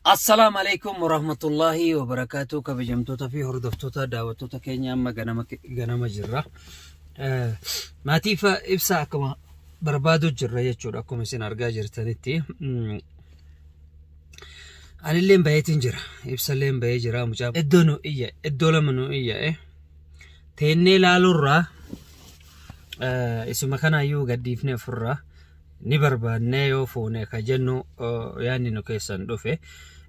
Assalaamu alaikum warahmatullahi wabarakaatu. Kabajamtoota fi hordoftoota, daawwattoota keenya, amma ganama ganama jirra. Maatiif ibsa akkuma barbaadu jirra jechuudha, akkuma isin argaa jirtanitti. Anillee baheetiin jira. Ibsallee bahee jira. Mucaa iddoo nu iyya, iddoo lama nu iyya. Teennee ilaaluurraa isuma kanaayyuu gadhiifnee ofirraa ni barbaannee yoo fuune ka jennu yaadni nu keessan dhufe.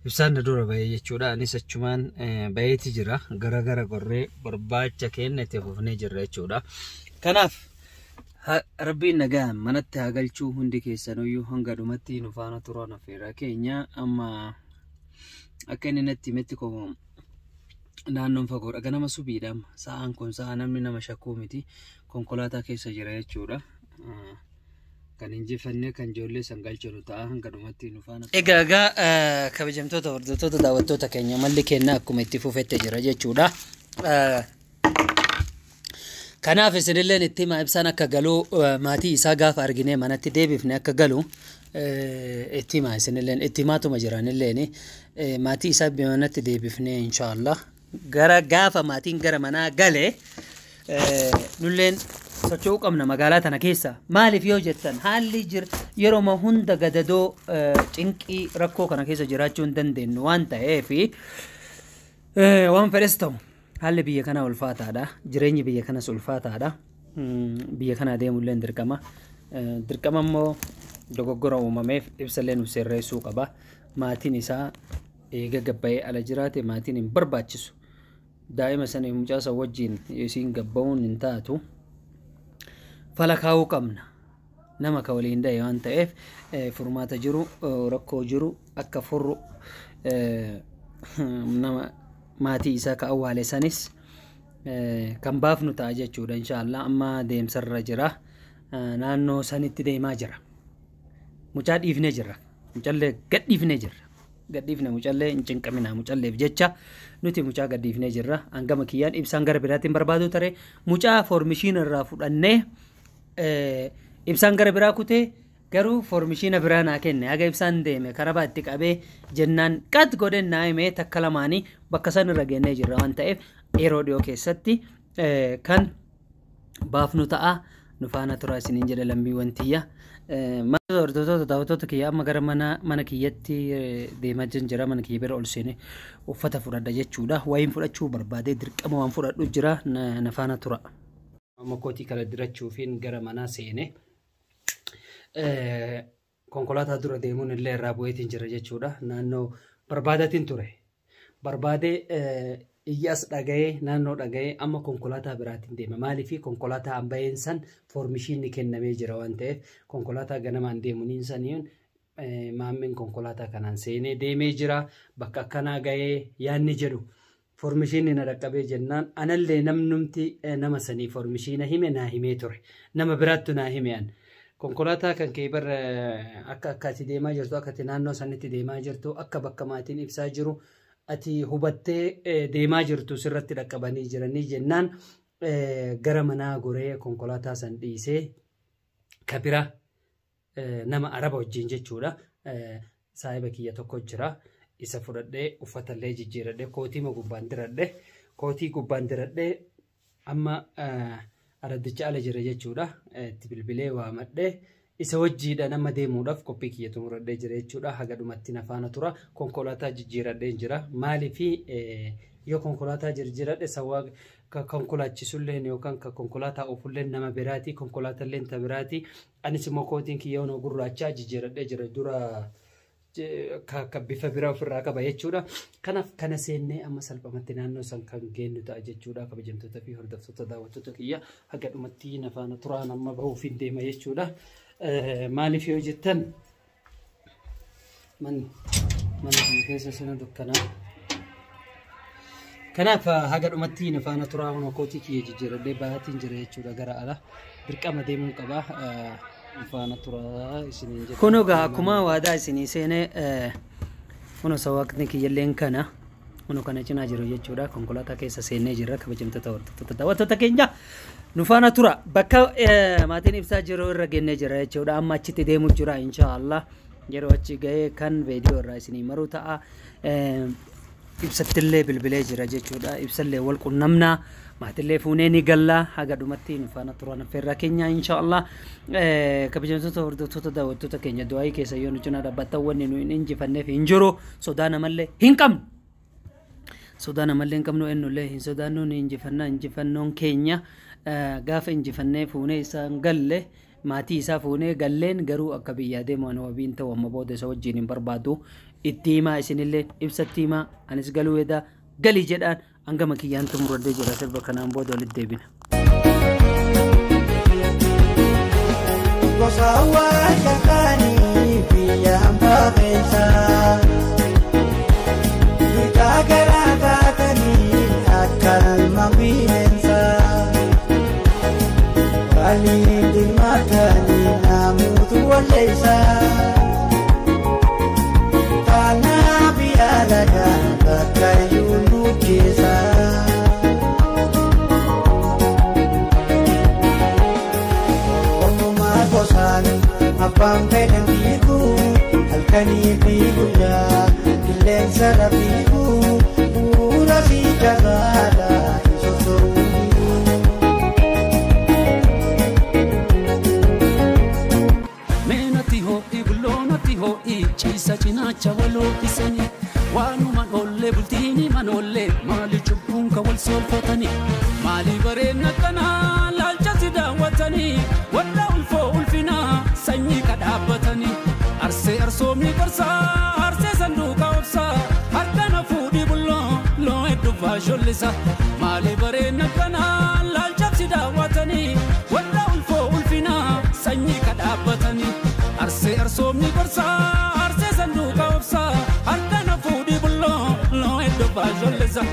Ibsaan na dura bahee jechuudha. Anis achumaan baheeti jira. Gara gara gorree barbaacha keenya itti fufnee jirra jechuudha. Kanaaf Rabbiin nagaan manatti haa galchuu. Hundi keessanuyyuu hanga dhumatti nu faana turan affeeraa keenya. Amma akka inni natti himetti koo naannoon fagoodha. Ganama subiidha. Sa'aan kun sa'a namni nama shakkuu miti. Konkolaataa keessa jira jechuudha. Kan injifannee kan ijoollee san galchinu ta'a, hanga dhumatti nu faana. Egaa kabajamtoota hordoftoota, daawwattoota keenya, malli keenya akkuma itti fufette jira jechuudha. Kanaaf isinilleen itti himaa, ibsaan akka galu, maatii isaa gaafa argine manatti deebifne akka galu itti himaa. Isinilleen itti himaatuma jiranilleen maatii isaa manatti deebifne, inshaallah gara gaafa maatiin gara manaa gale nulleen socho'uu qabna magaalaa tana keessa. Maaliif yoo jettan, haalli jir yeroo hunda gadadoo, cinqii, rakkoo kana keessa jiraachuu hin dandeenyu waan ta'eef, waan fedhes ta'u haalli biyya kanaa ulfaataadha. Jireenyi biyya kanas ulfaataadha. Biyya kana deemullee dirqama. Dirqama immoo dogoggora uumameef ibsallee nu sirreessuu qaba. Maatiin isaa eega gabbayee ala jiraate maatiin hin barbaachisu. Daa'ima saniif mucaa san wajjin isiin gabba'uun hin taatu. Fala kaa'uu qabna. Nama ka waliin da'e waan ta'eef, furmaata jiru, rakkoo jiru akka furru, nama maatii isaa ka awwaale sanis kan baafnu ta'a jechuudha, inshaallah. Amma deemsarra jira. Naannoo sanitti deemaa jira. Mucaa dhiifnee jirra. Mucallee gadhiifnee jirra. Gadhiifne mucallee, hin cinqamina mucalleef jecha nuti mucaa gadhiifnee jirra. Hangama kiyyaan ibsaan gara biraatiin barbaadu tare, mucaa foormishiin irraa fudhannee ibsaan gara biraa kutee, garuu foormishiina biraa naa kenne. Haga ibsaan deeme karabaa itti qabee jennaan qad godhen naa himee, takka lamaanii bakka san irra geennee jirra waan ta'eef, yeroo dhiyoo keessatti kan baafnu ta'a. Nu faana turaa isiniin jedha, lammiiwwan tiyya. Mana hordoftoota, daawwattoota kiyya, amma gara mana kiyyatti deemaa jira. Mana kiyya bira ol seenee uffata fudhadha jechuudha. Wayiin fudhachuu barbaadee dirqama waan fudhadhu jira, na faana tura. Amma kootii kana dirachuufiin gara manaa seene. Konkolaataa dura deemuun illee irraa bu'eetiin jira jechuudha. Naannoo barbaadatiin ture. Barbaadee iyyaas dhaga'ee, naannoo dhaga'ee, amma konkolaataa biraatiin deema. Maaliif? Konkolaataa ambayeen san foormishiin kennamee jira waan ta'eef, konkolaataa ganamaan deemuun saniin maammeen konkolaataa kanaan seenee deemee jira. Bakka akkanaa ga'ee yaanni jedhu foormishiin na dhaqqabee jennaan, anallee namnumti nama sanii foormishiina hime naa himee ture. Nama biraattu naa hime an. Konkolaataa kan kee bar akka ati deemaa jirtu, akka ati naannoo sanitti deemaa jirtu, akka bakka maatiin ibsaa jiru ati hubattee deemaa jirtu sirratti dhaqqabanii jiranii jennaan, gara manaa goree konkolaataa san dhiisee kabira nama araba wajjin jechuudha. Saahiba kiyya tokko jira. Isa fudhadhee uffatallee jijjiiradhee kootii gubbaan diradhee, kootii gubbaan diradhee amma araddicha ala jira jechuudha. Itti bilbilee waamadhee isa wajjiidhaan amma deemuudhaaf qophii kiyya xumuradhee jira jechuudha. Haga dhumatti na faana tura. Konkolaataa jijjiiradhee jira. Maaliif yoo konkolaataa jijjiiradhe, sawwaa ka konkolaachisullee yookaan ka konkolaataa oofullee nama biraati. Konkolaatallee ta biraati. Anis immoo kootiin kiyya gurraachaa jijjiiradhee jira. Dura ka bifa biraa ofirraa qaba jechuudha. Kanaaf kana seennee amma salphumatti naannoo san kan geenyu ta'a jechuudha. Kabajamtoota fi hordoftoota, daawwattoota kiyya, haga dhumatti na faana turaan, amma bahuuf hin deema jechuudha. Maaliif yoo jettan, mana kana keessa sana dukkanaa. Kanaaf haga dhumatti na faana turaa. Hona kootii kiyya jijjiiradhee bahatiin jira jechuudha gara ala. Dirqama deemuu qaba. Faana turaa isiniin jedha. Kun egaa akkuma waadaa isinii seenee, kun sawaaqni kiyyalleen kana kun kana cinaa jiru jechuudha. Konkolaataa keessa seennee jirra, kabajamtoota hordoftoota, daawwattoota keenya. Nu faana tura. Bakka maatiin ibsaa jiru irra geennee jira jechuudha. Amma achitti deemuu jira, inshaallah. Yeroo achi ga'ee kan viidiyoo irraa isinii maruu ta'a. Ibsattillee bilbilee jira jechuudha. Ibsallee wal qunnamnaa. Maatillee fuunee ni gallaa. Haga dhumatti nu faana turan affeerraa keenya inshaallah. Kabajamtoota hordoftoota daawwattoota keenya, du'aayii keessa yoo nu cinaa dhaabbattan wanni nu hin injifanneef hin jiru. Sodaa namallee hin qabnu. Sodaa namallee hin qabnu, eenyullee hin sodaannu, ni injifannaa. Injifannoon keenya gaafa injifannee fuunee isaan galle, maatii isaa fuunee galleen garuu akka biyyaa deemu ani wabiin ta'u amma booda isa wajjin hin barbaadu. Itti himaa, isinillee ibsatti himaa, anis galuu edaa galii jedhaan hangama kiyyaan xumuradhee jira. Sirba kanaan booda walitti deebina. Gosa awwaala biyya hambaa keessa bitaa garaa taatanii akka ilma bineensaa waliin dirmatanii namuutu walleessa. Faanaa biyya lagaa bakka iyyuu nu geessa. Ogummaa gosaan abbaan fedhan fiigu, halkanii fi guyyaa qilleensa rafiigu, bu'uura fi jabaadha hin socho'u. Meenati ho'i bulloonati ho'i ciisa cinaacha waloo dhisanii waanuman oollee bultiini manoollee maali cubbuun ka wal soolfatanii maali bareedna kanaa laalcha si daawwatanii warra ulfoo ulfinaa sanyii ka dhaabbatanii arsee arsoomni gorsaa arsee sanduuqa obsaa harka na fuudhii bulloo loo hedduu faashollisa maali bareedna kanaa laalcha si daawwatanii warra ulfoo ulfinaa sanyii ka dhaabbatanii arsee arsoomni gorsaa arsee sanduuqa obsaa harka na fuudhii bulloo loo hedduu faashollisa.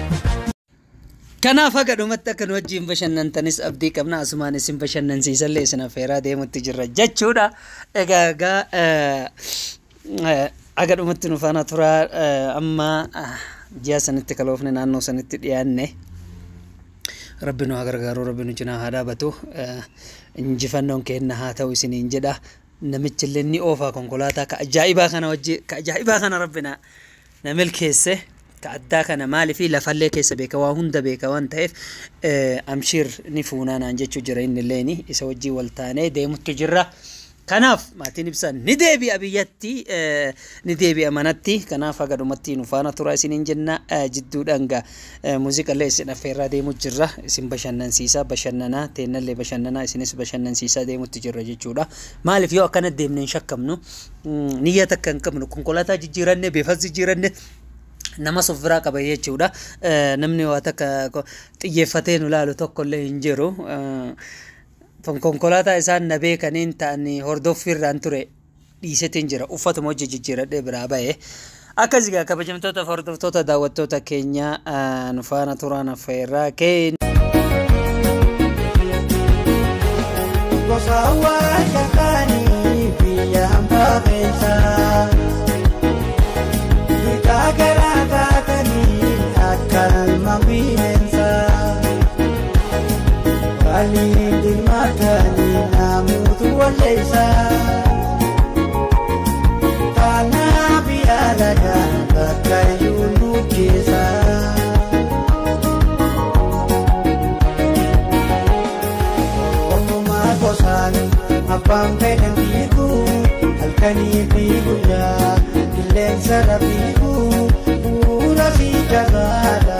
Kanaaf haga dhumatti akka nu wajjin bashannantanis abdii qabna, asumaan isin bashannansiisallee isin affeeraa deemutti jirra jechuudha. Egaa haga dhumatti nu faana turaa. Amma ji'a sanitti kaloofne naannoo sanitti dhiyaanne. Rabbi nu haa gargaaru, rabbi nu cinaa haa dhaabatu. Injifannoon keenya haa ta'u isiniin jedha. Namichillee ni oofaa konkolaataa ka ajaa'ibaa kana wajji ka ajaa'ibaa kana rabbi na milkeesse. Ka addaa kana maaliifi lafallee keessa beeka, waa hunda beeka waan ta'eef amshiir ni fuunaa naan jechuu jira, inni illeeni isa wajjii wal taanee deemutti jirra. Kanaaf maatiin ibsaa ni deebi'a biyyatti, ni deebi'a manatti. Kanaaf haga dhumatti nu faana tura isiniin jenna. Jidduudhaan gaa muuziqallee isin affeerraa deemu jirra. Isin bashannansiisaa bashannanaa teennallee bashannanaa isinis bashannansiisaa deemutti jirra jechuudha. Maaliif yoo akkana deemne hin shakkamnu, niyya takka hin qabnu, konkolaataa jijjiiranne bifas jijjiiranne namas of biraa qaba jechuudha. Namni waa takka xiyyeeffatee nu laalu tokkollee hin jiru. Konkolaataa isaan na beekaniin ta'anii hordoffiirraan ture dhiisetiin jira. Uffatuma hojii jijjiiradhee biraa bahe. Akkas egaa kabajamtoota hordoftoota daawwattoota keenya, nu faana turaan affeerraa keenya. Gosa awwaala biyya hambaa keessa bitaa garaa taatanii akka ilma bineensaa waliin dirmatanii namuutu walleessa. Faanaa biyya lagaa bakka iyyuu nu geessa. Ogummaa gosaan abbaan fedhan fiigu, halkanii fi guyyaa qilleensa rafiigu, bu'uura fi jabaadha.